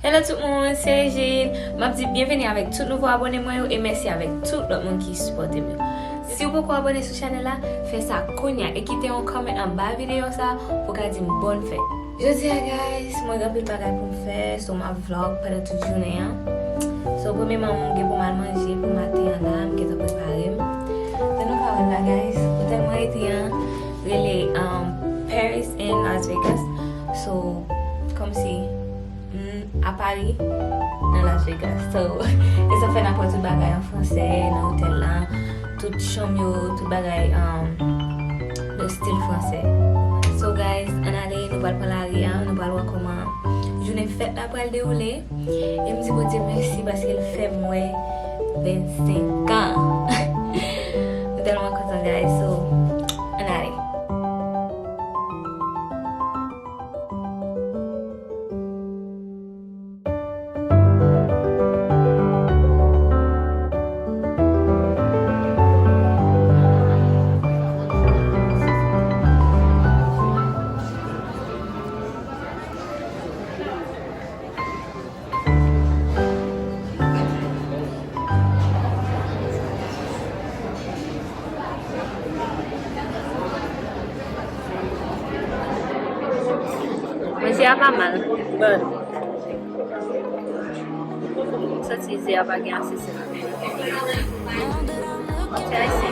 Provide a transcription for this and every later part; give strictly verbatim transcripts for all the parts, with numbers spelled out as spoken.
Hello tout moun, se Regine. M ap di byenveni avèk tout nouvo abòne mwen yo e mèsi avèk tout lòt moun ki sipòte m yo. Si w poko abòne sou chanèl la, fè sa kounye a e kite yon comment anba videyo sa pou w ka di m bòn fèt. Jodi a, guys, mwen gen anpil bagay pou m fè, so m ap vlog pandan tout jounen an. So, premyèman, m gen pou m al manje pou maten an la, m gentan prepare m. Jan nou ka wè l la, guys, otèl mwen rete an rele, um, Paris and Las Vegas. So, kòmsi, m a Paris, nan Las Vegas. So, e sa fè n ap wè tout bagay an fransè nan otèl la. Tout chanm yo, tout bagay, um, nan stil fransè. So, guys, ann ale, nou pral pran lari a, nou pral wè kòman jounen fèt la pral dewoule. E m di Bondye mèsi paske l fè m wè vennsenk an. M tèlman kontan, guys. So, ann ale. Manje a pa mal. Bon. M santi ze a pa gen ase sèl. Manje a isi.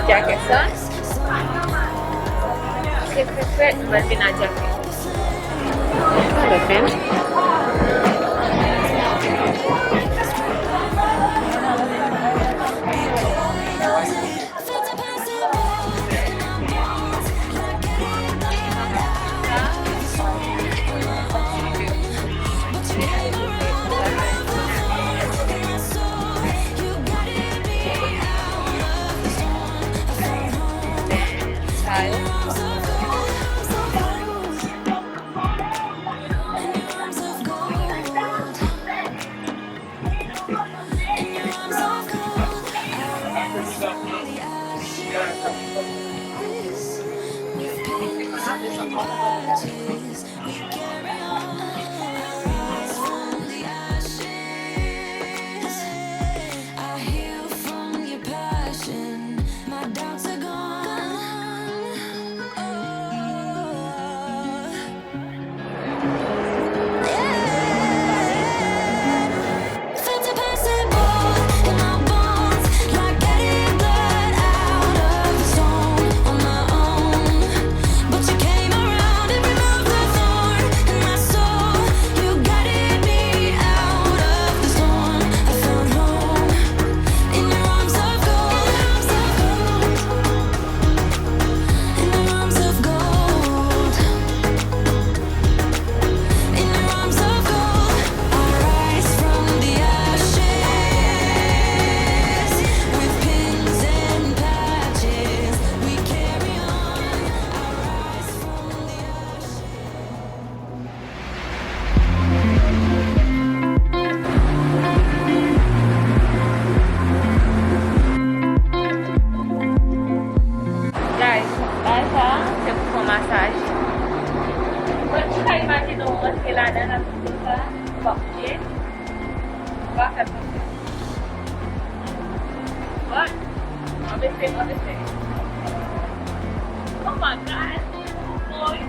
Jakèt sa. Se fèt, fèt, nou pral vin ak jakèt. Sa lè fen. Ladan nan tout sa, ou pa fouye, ou pa fè pwoblèm. But, ann eseye, ann eseye. Oh my God! Boy!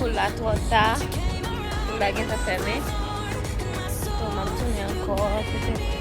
Pou la twò ta. Li pa gentan fèmen. So, m ap tounen ankò, petèt